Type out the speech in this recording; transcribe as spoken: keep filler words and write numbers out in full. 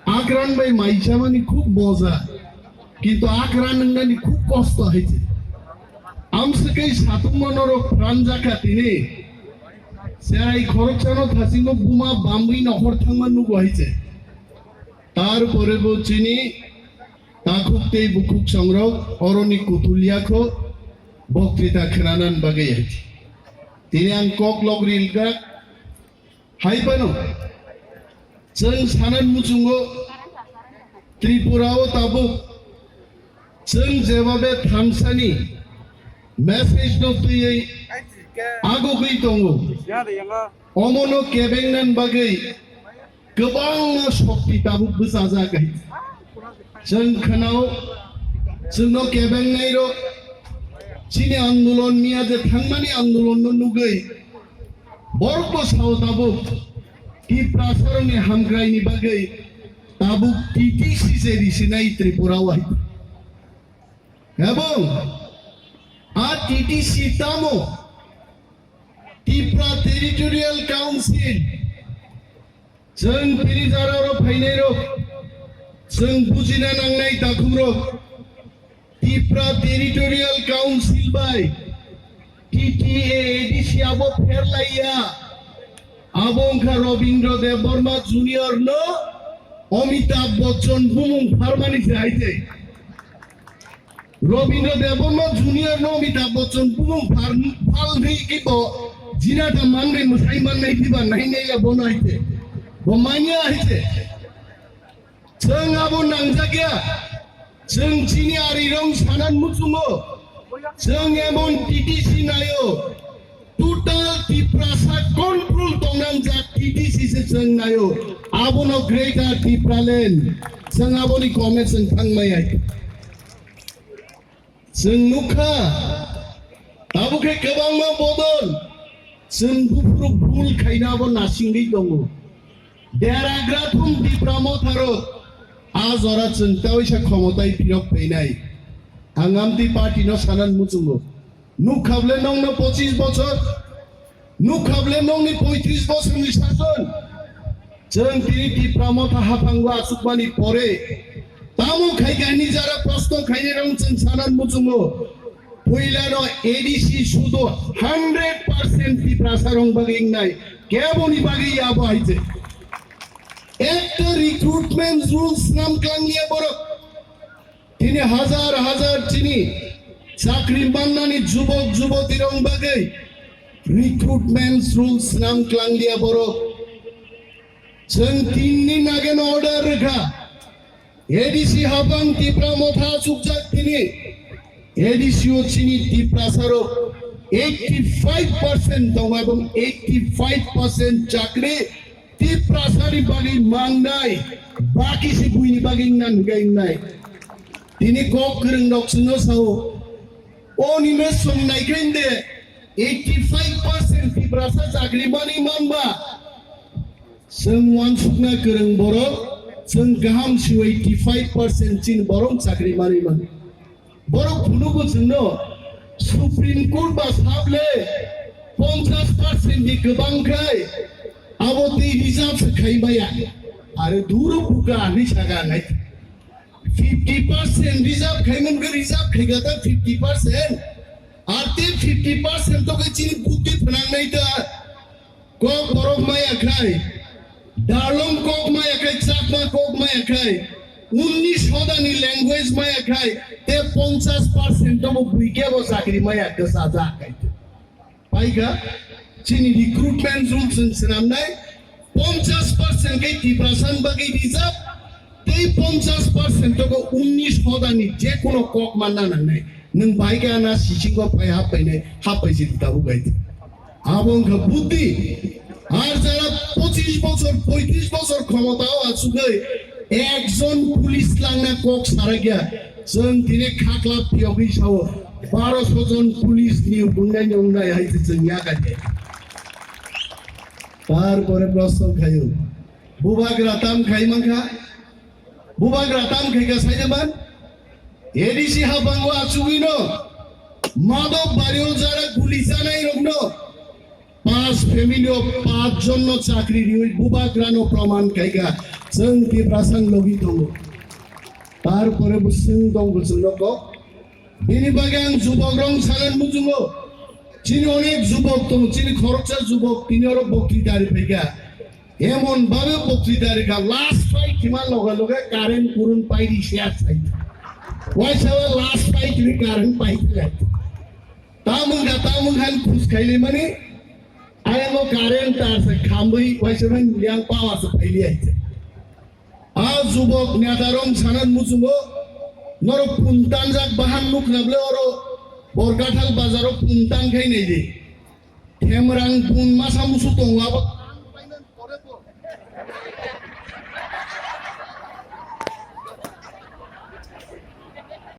Akran bai mai chamani khub moja, kintu akran wngnani khub kosto hai se. Amswkhe satung monorok pran jakha tini. Chai khoroksano thasingo buma bamwi nokhor thangma nugo hai se. Tarpore bo chini takhuk tei bukhuk songrok oroni kutul yakho boktwita khwnanan bagwi hai se. Tini ang kok lok rilkha. Hai phano, chwng sanani muchungo Tripura o tabuk chwng jebabe thansani message no twiwi agugwi tongo. Omono kebengnan bagwi kwbangma shokti tabuk bwchajak hai. Chwng khwnao, chwngno kebengnairok chini andolon miya je thangmani andolonno nugwi borokbo sao tabuk Tiprasarokni hamkraini bagwi tabuk T T C se risinai Tripura o hai. Ebong a T T C tamo Tipra Territorial Council. Chwng tini jara oro phainai rok, chwng bujina nangnai takhuk rok, Tipra Territorial Council bai T T A A D C abo pherlaiya, abo wngkha Robindra Debbarma Junior no Amitabh Bachchan bumung pharmani se hai se. Robindra Debbarma Junior no Amitabh Bachchan bumung phar-, phal thwi ki bo jina ta manre musai mannai diba nai nai ya bo nai te. Bo manya hai te. Chwng abo nangjak ya. Chwng chini ari rong sanan muchungo. Chwng emon T T C nayo. Total Tiprasa control tongnang jak T T C se chwng nayo. Abono Greater Tipraland. Chwng aboni kome chwng thangmaya. Chwng nukha, tabuk khe kwbangma bodol, chwng buphuru bhul khaina abo nasingwi tongo. Deragra thum Tipra Motharok, a jora chwng taisa khomotai phirok phainai. Ang amtwi party no sanan muchungo. Nukha bwle nongno pochis bochor, nukha bwle nongni poitris bosorni sason. Chwng tini Tipra Motha haphango achukmani pore tamo khai kha hini jara proshno khainai rok chwng sanan muchungo. Puilano A D C sudo hundred percent Tiprasa rong bagwi wngnai. Keboni bagwi abo hai se. Ekta recruitment rules nam klangliya borok. Tini hajar hajar chini chakri mannani jubok juboti rong bagwi recruitment rules nam klangliya borok. Chwng tinni nageno order rwkha. A D C hapang Tipra Motha achukjak tini. A D C o chini Tiprasarok eighty five percent tongo ebong eighty five percent chakri Tiprasani bagwi mangnai, baki se buini bagwi wngna hinwi wngnai. Tini kok kwrwng rok chwngno sao, o nime song naikhai de eighty five percent Tiprasa chakri mani manba. Chwng wansukna kwrwng borok, chwng kaham siwi eighty five percent chini borok chakri mani man. Borok phunugo chwngno Supreme Court ba sable ponchas percent ni kwbang khai abo tei reserve se khai maya. Are duro buka ani saga nai. Fifty percent reserve khai man khe reserve khai gata fifty percent. Arte fifty percent to ke chini buddhi phnang nai ta. Kok borok maya khai, Darlong kok maya khai, Chakma kok maya khai, unnish hodani language maya khai, te ponchas percent tobo buike bo chakri maya kwchajak khai. Paikha, chini recruitment rules chwng swnamnai, ponchas percent khai Tiprasani bagwi reserve, tei ponchas percent tobo unnish hodani je kono kok manna nangnai. Nwng bai khe ana sisingo phai hap painai, hap paisi di tabuk bai di. Abo wngkha buddhi. Ar jara pochis bochor, poitris bochor khomotao achugwi ekjon police langna kok sarakya. Chwng tini khakla phiyogwi sao, baroso jon police ni wngnai ni wngnai hai se chwng yakha de. Tar pore proshno khaio. Bubagra tam khai mankha? Bubagra tam khai kha saida man? A D C habango achugwi no, Madhop Bario jara guli janai rok no, pas family o pas jon no chakri riwi Bubagra no proman khai kha. Chwng Tiprasa ni logi tongo. Tarpore bo chwng tongo chwng no kok. Bini bagwi ang jubok rong sanan muchungo. Chini onek jubok tongo, chini khoroksa jubok tini oro bokti dari phaikha. Emon babe bokti dari kha, last fight khima loge loge current kurun paidi siya sai. Waisa last fight ni current paidi. Tamung ga tamung han khus khaili mani. Ayang o current tar se khambui waisa yang power se phaili aise. A jubok netarong sanan muchungo, norok puntanjak bahan nukna ble oro Borkathal bazaro puntan khai naidi. Themrang pun masa musu tongo abo